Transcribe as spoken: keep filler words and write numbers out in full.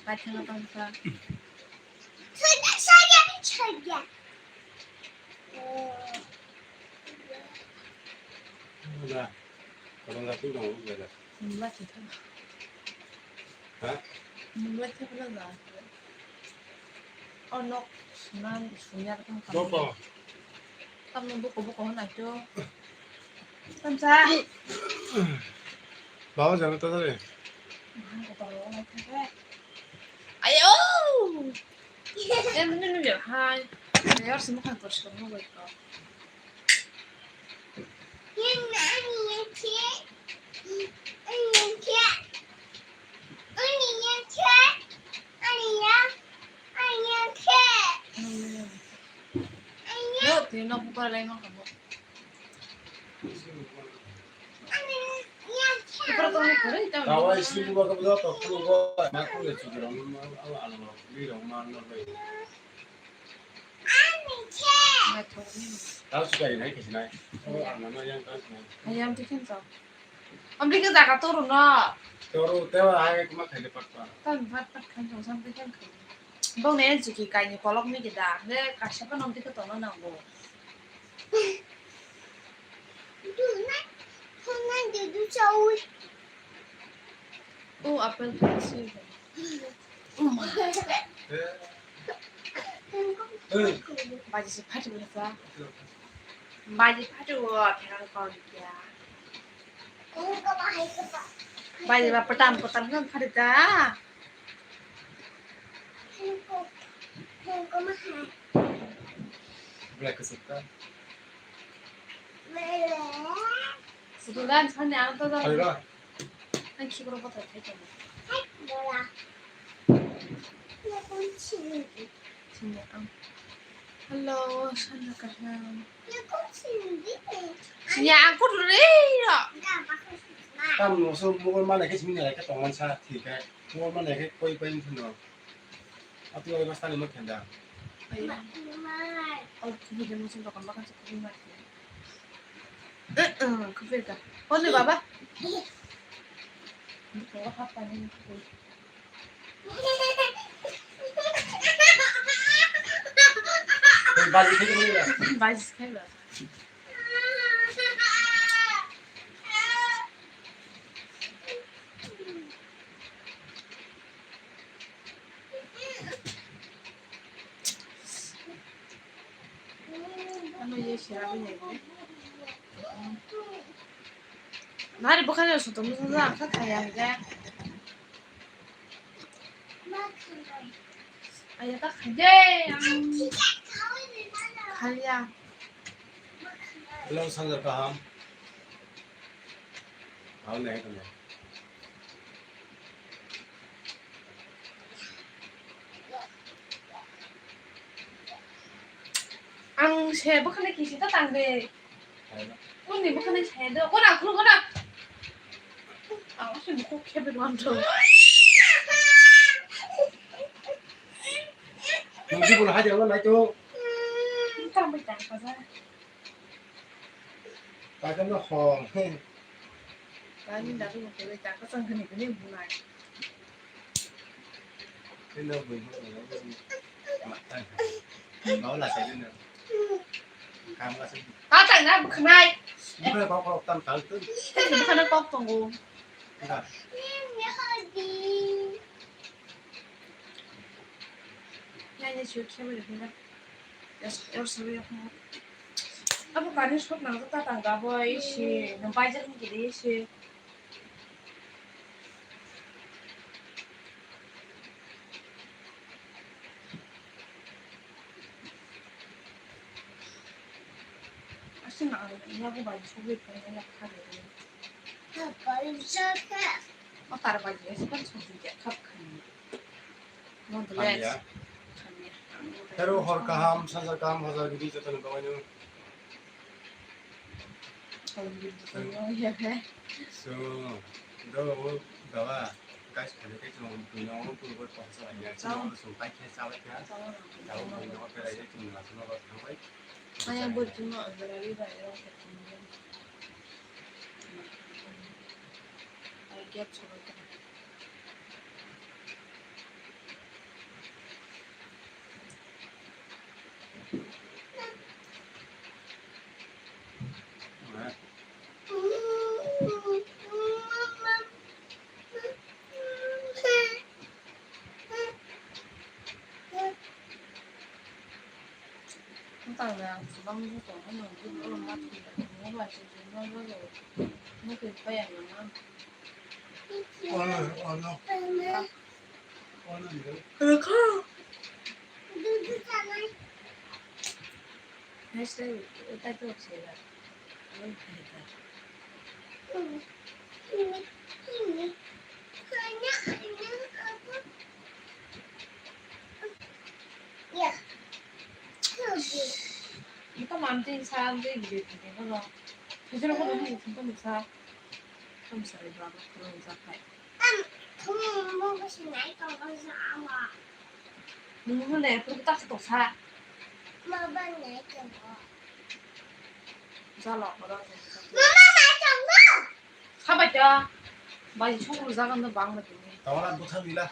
Paithakno tongkha. Soya, soya, soya. Wala. Kadang aku dong, wala. Mula kita. Ha? Mula kita pernah lah. Oh, nok sunan sunya kan. Dopo. Kamu buku-buku mana itu? Tamsa. Bawa jangan tahu deh. Ayo. Em, ini nih, hai. Biar semua kantor semua baik kok. Yo, tiene una pupa de la misma como. Pero todo muy correcto. Tawa isi buka buka to pulugo ma kule chukiro ma ma ala ma biro ma no bai. Tawa suka ini kisi nai. Oh, ana ma yang kan. Ayam tikin to. Amri ke jaga toru no. Toru tewa hai kuma khaile patpa. Tan pat pat khan jong sam tikin khan. Bong ne jiki kaini kolok mi ke da. Ne kasapa nom tikin to no nango. O apple khaisi. Baji se phati wala sa. Baji phati wo thang kon kya. Baji ba patam patam kan phati da. Black ka sukka. Sudulan sani ang to. Ayo. Ang khibro bothor khai tong. Sini ang. Hello, sana kaham. Sini ang kudu re. Tam no so mugol mana ke sini ka tong man sa thik hai. Mugol mana ke koi koi thino. Ati oi basta ni mo khenda. Au, kubi de mo sin dokan bakan se kubi ma. Eh, eh, kubi ka. Only baba. Ko ha pa ni. Baji khai ba. Baji khai ba. Ano ye sira bo ye. Nari bokha ni soto musa sa kha khaya hige. Aya ta khaje. Khaya. Hello, Sanjay Kaham. Hao ne, hao ne. Ang se bwkhani kisi ta tang de. Kuni bwkhani se do. Kona, kunu kona. Ang se bukhuk khebe rwan tho. Nungsi bula haja wala nai to. Tang bai tang kaja. Takam no hong. Kani daru mo kore takam sang kani kani bunai. Kena bui mo. Mau lah saya kena. Kamu lah saya. Kau tak nak berkenai. Bukan kau kalau tam tahu tu. Bukan kau tunggu. Enggak. Ya, ya, sure, sure, sure. Yes, yes, sure, ya. Abo kani sot nang ta tang da boy si, nang bai jang ki de si. Asi na ang ya bo bai so wi ko ya kha de. Ha, bai jang ka. O tar bai ya si kan so wi ya kha kha. Nonetheless. Hamya. Hamya. Hero hor kaham, sanjar kaham, hajar gidi joto ni bagwi no. So, do o dawa, guys, khani kai chung bui no o bui bui pohsa ya. Chao. Chung pai khe cha bai kha. Chao. Chao, bui no berai ya chung na chung no thangbai. Ayang bui chung no berai bai ro. Ai gap chhorwi tong. Ang chubang bo tong, ano, bo ma thwi, bo ma thwi, bo ma thwi, bo ma thwi, bo ma thwi. Rwkha. Hashtag, tei to se da. Ito mantin sa, ang tei video tini ko no. Kasi na ko no, hindi ko sa. Kamu sa iba ko sa kai. Nung le pur tak to sa. Jalo ko da. Sabai ta. Bai chukru jagan do bang da tini. Tawala butha bila.